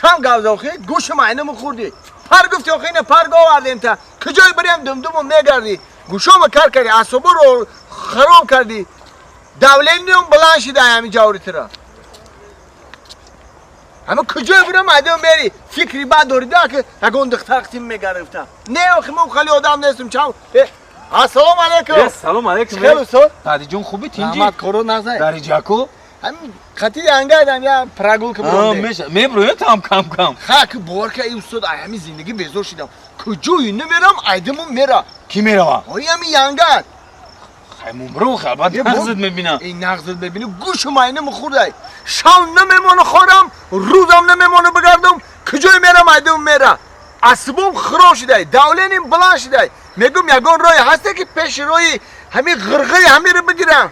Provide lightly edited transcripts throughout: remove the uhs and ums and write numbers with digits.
Кам гап зад, гӯши майнаму хӯрдӣ. Пар гуфти, охи ина пар овардем та. Куҷой бирем думдуму мегардӣ. Гӯшома кар кардӣ, асоборо хароб кардӣ. Давлениям баланд шида ҳамин ҷаври тура. Ҳама куҷой бирам айдам мери. Фикри бад дорида ки ягон духтар қитим мегарифта. Не, охи ман хали одам нестам. Чам. Ассалому алайкум. Салом алайкум. Хеле устод. Саъдиҷон хубӣ тинҷӣ? Раҳмат, коро нағзай. Дариҷаку? Ҳамин қати янгайдам я прогулка бурдем. Меша. Меброя там кам кам. Ха, ки бовар ка эй устод, ай ҳамин зиндагӣ безор шидам. Куҷои намерам, айдаму мера. Ки мерава? Ой, ҳамин янгат. Хай мумру ха, баъд нағзат мебинам. Эй нағзат мебинӣ, гӯшу майнаму хӯрдай. Шав намемона хӯрам, рӯзам намемона бигардам, куҷое мерам, айдаму мера. Асбом хироб шидай, давленим баланд шидай. Мегӯм ягон роҳе ҳасте ки пеши роҳи ҳамин ғирғири ҳамиро бигирам.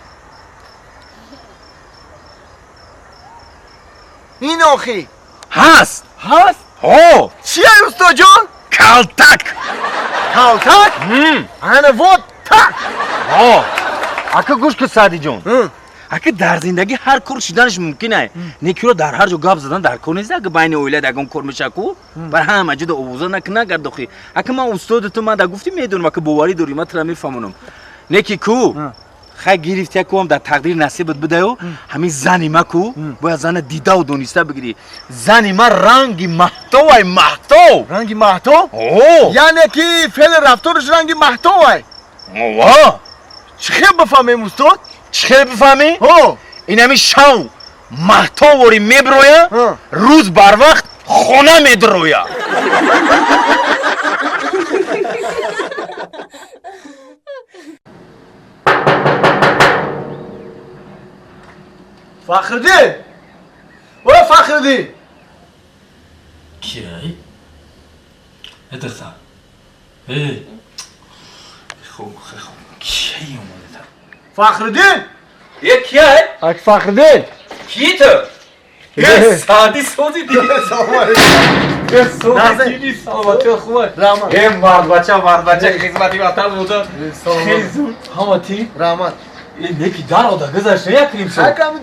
Ин охи. Ҳаст. Ҳаст? Ҳо. Чия, устоҷон? Калтак. Калтак? Ана вот так. Ҳо. Ака гӯш кун, Саъдиҷон. Ака дар зиндагӣ ҳар кор шиданаш мумкин ай. Некиро дар ҳар ҷо гап задан дар кор нест, ака байни оила ягон кор меша ку. Бар ҳама ҷода овоза накуна гардохи. Ака ман устоди ту ман да гуфти медонам, ака боварӣ дорӣ, ман тура мефаҳмонам. Неки ку хай гирифти яку ҳам дар тақдири насибат бидаю, ҳамин зани ма ку бояд зана дидаву дониста бигирӣ. Зани ма ранги маҳтовай, маҳтов. Ранги маҳтов? О. Яъне ки феъли рафтораш ранги маҳтовай. Ова. Чӣ хел бифаҳмем, устод? Чӣ хел бифаҳмӣ? Ҳо. Ин ҳамин шав маҳтоворӣ меброя, рӯз барвақт хона медроя. Фахриддин! О, Фахриддин! Кияй? Э, Эй! Хуб, хуб. Кияй омада? Фахриддин! Е, кияй? Ак Фахриддин! Ки ту? Е, Саъди сози ди. Салом алейкум. Е, сози ди, саломатӣ хуб. Раҳмат. Е, мардбача, мардбача, хизмати ватан буда. Хеле зуд. Ҳама ти? Раҳмат. Е, неки дар ода гузашта як ним сол. Ҳакам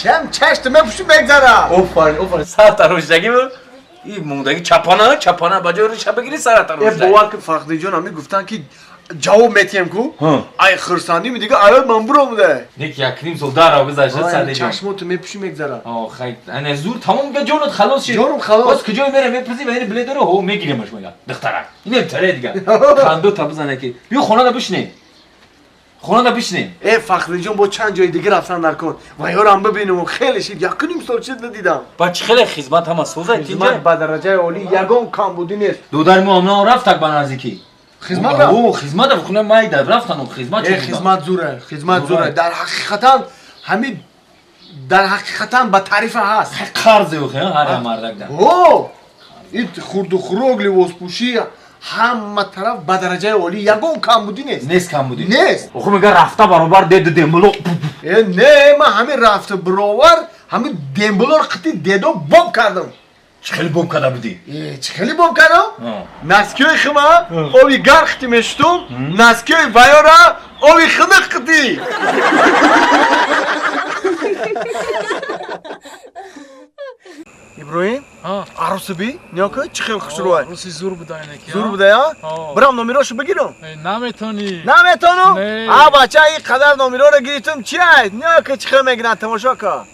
чем чашт мепӯши мегзара. Офарин, офарин. Сар тарошдагӣ бу? И мондагӣ чапана, чапана ба ҷои рӯша бигирӣ сара тарошда. Е, бовар ки Фахриддинҷон ҳамин гуфтан ки ҷавоб метиҳем ку. Ай хурсандӣ дига аёл ман буромуда. Неки як ним сол дар гузашта Саъдиҷон. Чашмоту мепӯши мегзара. О, хай, ана зур тамом га ҷонат халос шид. Ҷонам халос. Боз куҷое мера мепӯзи ва ини билет дора, ҳо мегиремаш мега. Духтарак. Инем таре дига. Хандо та бизана ки. Биё хонада бишинем. Хонада бишинем. Э, Фахриддинҷон бо чанд ҷои дига рафтан дар кор. Ва ёрам бибинем, хеле шид, як ним сол чиз надидам. Ба чӣ хеле хизмат ҳама созад Хизмат ба дараҷаи олӣ, ягон камбудӣ нест. Додари мо ҳамна рафтак ба наздикӣ. Хизмат рафт? О, хизмат рафт. Хуна майда рафтан, хизмат Э, хизмат зура, хизмат зура. Дар ҳақиқатан ҳамин дар ҳақиқатан ба таърифа ҳаст. Қарзе охе, ҳар як мардак да. О, ин хурду хӯрок, либоспӯшӣ ҳама тараф ба дараҷаи олӣ, ягон камбудӣ нест. Нест камбудӣ. Нест. Охо мега рафта баробар деду дембуло. Э, не, ман ҳамин рафта баровар, ҳамин дембулор қити дедо боб кардам. Чӣ хеле боб карда будӣ? Э, чӣ хеле боб кардам? Наскиёи хима оби гарм қити мешутум, наскиёи ваёра оби хунук қити. Иброҳим, арӯси би? Нигоҳ кун, чӣ хел хушрӯай. Арӯси зур буда инаки. Зур буда, я? Бирам номерошо бигирам? Наметонӣ. Наметонам? А бача, ин қадар номероро гирифтам, чи ай? Нигоҳ кун, чӣ хел мегиранд, тамошо кун.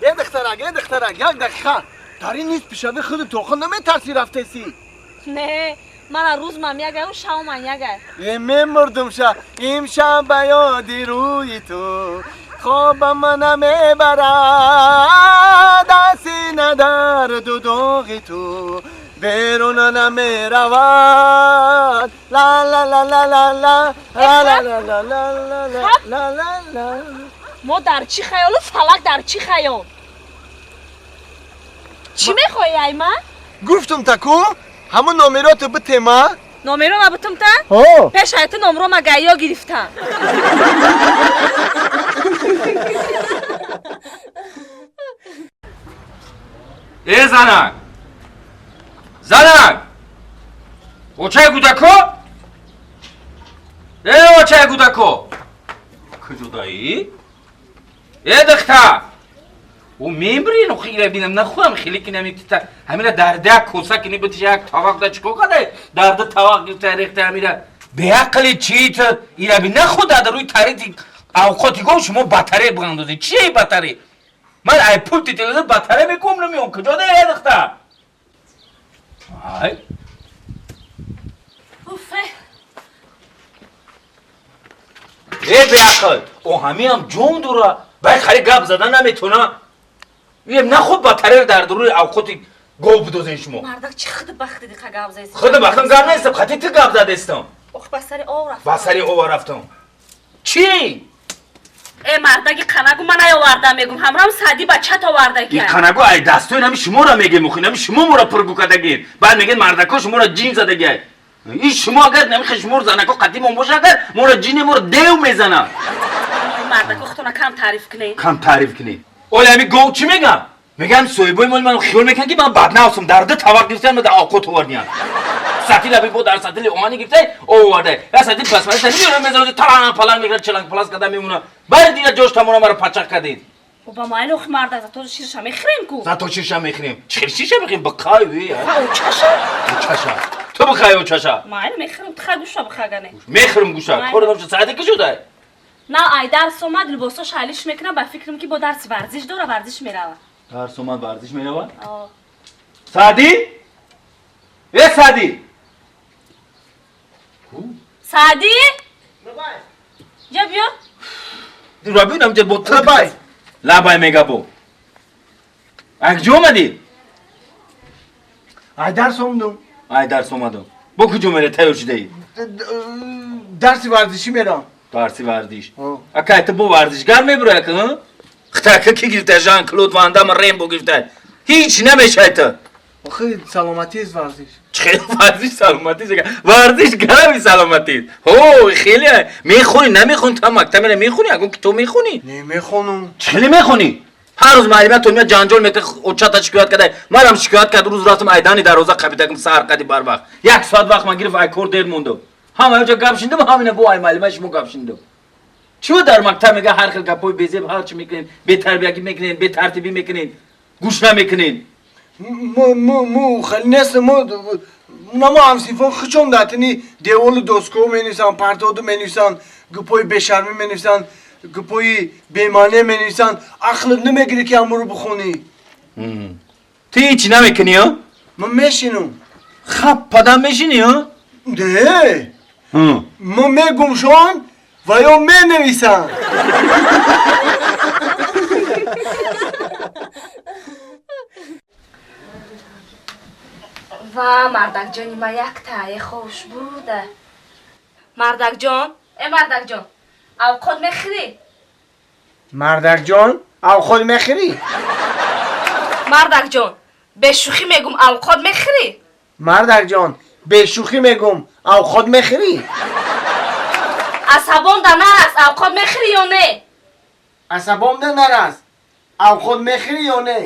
Е духтарак, е духтарак, як дақиқа. Дар ин низ пишави худи тоха наметарсӣ рафтесӣ? Не, мана рӯзмам ягаю, шавман ягай. Е, мемурдум ша, имшаб ба ёди рӯи ту хобам намебарад, асина дарду доғи ту берун намеравад. Ла ла ла ла ла ла ла ла ла ла ла ла ла. Мо дар чӣ хаёлу фалак дар чӣ хаёл? Чӣ мехоҳӣ ай ман? Гуфтум та ку ҳамун номерото битема. Номеро ма битум та? Ҳо. Пеш ай ту номро ма гайё гирифтам. Э, занак! Занак! Очаи кӯдако? Э, очаи кӯдако! Куҷодаӣ? Э, духтар! О мембри ну хира бинам нахоҳам хеле ки намитита. Ҳамира дарда коса ки нибитиш як тавақ да чико кадай? Дарда тавақ гирифта рехта ҳамира. Беақли чи ту? Ира би нахо дар рӯи тариқи авқоти гов шумо батарея бигандозед. Чие батарея? Ман ай пулти телевизор батарея мекунам намеём. Куҷо да ядихта? Ай. Уфе. Э беақл. О ҳамиам ҷон дора. Бай хари гап задан наметона. Ем наход батарея дар рӯи авқоти гов бидозен шумо. Мардак чи худ бахт диди қа гап задаст? Худ бахтам гап нестам, хати ту гап задестам. Ох, ба сари ов рафтам. Ба сари ов рафтам. Чи? Э мардаги қанагу ман наёвардам мегум, ҳамрам Саъди бачат оварда ки. И қанагу ай дастои нами шуморо мегем, охи нами шумо моро пургу кардагин. Баъд мегӯяд мардако шуморо ҷин задагиай. И шумо агар нами шуморо занако қадимон боша агар моро ҷине моро дев мезанад. Мардако худтона кам таъриф кунед. Кам таъриф кунед. Оля ами гов чӣ мегам? Мегам соҳибои моли ман хиёл мекунанд ки ман баднавсам, дар ду тавақ гирифтам ва дар авқот овардиям. Сатил аби бо дар сатили оҳанӣ гирифтай овардай. Я сатил пасмари сатил меорам мезанад таланг паланг мекунад челанг паланг карда мемонад. Баъд дигар ҷош тамона маро пачақ кардед. О ба майли охи мардак зато ширша мехӯрем ку. Зато ширша мехӯрем. Чӣ хел ширша мехӯрем? Бақай ви. Ха очаша. Очаша. Ту бихай очаша. Майли мехӯрем, ту хай гӯша бихагане. Мехӯрем гӯша. Кор намша саати ки шудай? На ай дарс омад либосош алиш мекунам ба фикрам ки бо дарси варзиш дора варзиш мерава. Дарс омад варзиш мерава? Саъди? Э Саъди? Саъди? Ҷа биё. Рабин амҷа бо ту. Лабай. Лабай мега бо. Ай куҷо омадӣ? Ай дарс омадам. Ай дарс омадам. Бо куҷо мере тайёр шудаӣ? Дарси варзишӣ мерам. Дарси варзиш. Акай ту бо варзишгар мебурӣ ака? Хитака ки гирифта Жан Клод Ван Дам Рембо гирифта. Ҳеҷ намешай ту. Охи саломатист варзиш. Чӣ варзиш саломатист? Варзиш гарами саломатист. Ҳо, хеле мехонӣ, намехонӣ та мактаб мера мехонӣ, агон китоб мехонӣ? Не мехонам. Чӣ хеле мехонӣ? Ҳар рӯз муаллима то меяд ҷанҷол мекунад, очата шикоят карда. Манам шикоят кард, рӯз рафтам айдани дарвоза қапидакам саҳар қади барвақт. Як соат вақт ман гирифт, ай кор дер мондам. Ҳама ҷо гап шиндам, ҳамина бо ай муаллима шумо гап шиндам. Чӣ дар мактаб мега ҳар хел гапҳои безеб ҳар чӣ мекунед, бетарбиягӣ мекунед, бетартибӣ мекунед, гӯш намекунед. Му хеле нест, му намо ҳамсинфон хичон датини деволу доскоҳо менависанд, партоду менависанд, гапҳои бешармӣ менависанд, гапҳои бемаъне менависанд. Ақлат намегирӣ ки ҳамонро бихонӣ. Ту ҳеҷ намекунӣ, ё? Ман мешинам. Хап падам мешинӣ, ё? Не. Ман мегумшон ва ё менависанд. Ва мардакҷони ма яктае хош буда. Мардакҷон, э мардакҷон, авқот мехӯрӣ? Мардакҷон, авқот мехӯрӣ? Мардакҷон, бешӯхӣ мегум, авқот мехӯрӣ? Мардакҷон, бешӯхӣ мегум, авқот мехӯрӣ? Асабом да нарас, авқот мехӯрӣ ё не? Асабом да нарас, авқот мехӯрӣ ё не?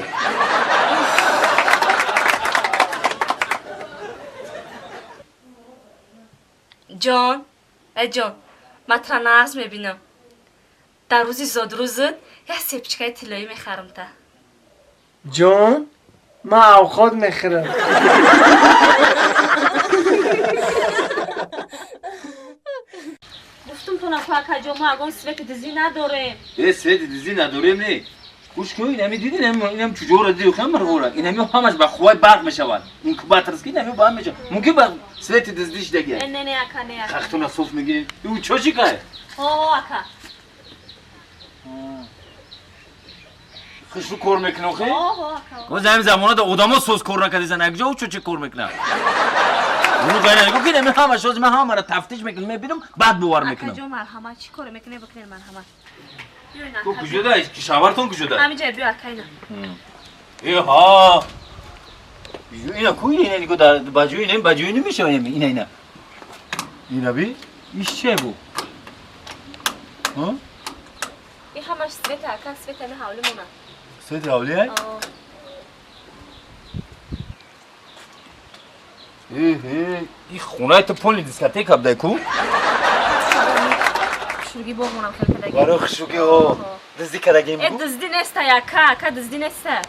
Ҷон, э ҷон, ман тура нағз мебинам. Дар рӯзи зодрӯзат як сепчикаи тиллоӣ мехарам та. Ҷон, ман авқот мехӯрам. Гуфтум то наку акаҷон, мо ягон свети дизӣ надорем. Э, свети дизӣ надорем не. Гӯш кун, инами дидӣ, инам чуҷоро дидӣ, хеле марғора. Инами ҳамаш ба қувваи барқ мешавад. Инкубаторски инами ба ҳам мешавад. Мумкин ба свети диздӣ шидагӣ. Э, не, не, ака, не, ака. Хахтуна соф мегирем. Ӯ чо чӣ кай? Ҳо, ака. Хушрӯ кор мекунӣ, хе? Ҳо, ҳо, ака. Боз ҳамин замонада одамо соз кор накардисан, якҷо ӯ чо чӣ кор мекунад? Уну гайра нигоҳ кун, инами ҳамаш ҳозир ман ҳамаро тафтиш мекунам, мебинам, баъд бовар мекунам. Акаҷон, марҳамат, чӣ коре мекунед, бикунед, марҳамат. Ку куҷода? Шавҳартон куҷода? Ҳаминҷа биё, ака, ина. Э, ҳа. Ина ку ина нигоҳ дар ба ҷои ина, ба ҷои намешавад ина, ина. Ина би? Иш че бу? Ҳа? Ин ҳамаш света, ака, света ами ҳавлӣ монад. Свети ҳавлӣ, ай? О. Э, ин хонаи ту полни дискотека будай ку? Хушругӣ боғ монам хел кадаги. Барои хушругӣ, ҳо. Дуздӣ кардагим. Э, дуздӣ неста, яка, ака, дуздӣ неста.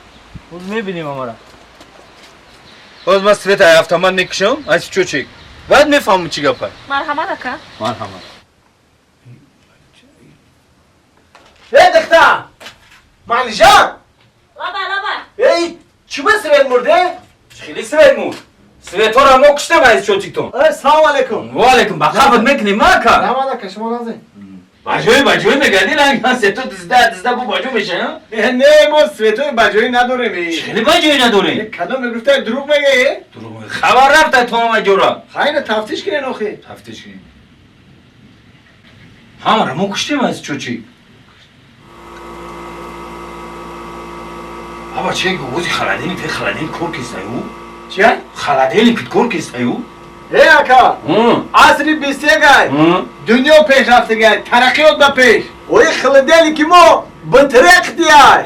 Боз мебинем амара. Боз ман свет ай автомат мекушам, аз чӯчик. Баъд мефаҳмам чӣ гапа. Марҳамат, ака. Марҳамат. Эй, духтар! Малижан! Лаба, лаба. Эй, чӣ ба свет мурде? Хеле свет мурд. Светҳоро мо куштем аз чӯчиктон. Эй, салом алейкум. Ва алейкум, ба қафат мекунем, ака. Раҳмат, ака, шумо розӣ? Баҷои баҷои мегардӣ, ланг сето дизда дизда бу баҷо меша, Э, не, мо светои баҷоӣ надорем. э. Хеле баҷои надорем. Э, кадом мегуфта дурӯғ меге? э? Дурӯғ. Хабар рафта то ҳама ҷора. Хайна тафтиш кунен охи. Тафтиш кунем. Ҳамаро мо куштем аз чӯчик. Аба че ози холодильник, те холодильник кор кистаю? Чи? Холодильник кор кистаю? Э, ака, асри бистегай. Дунё пешрафтагай, тараққиёт ба пеш. Ои холодильники мо битреқ дияй.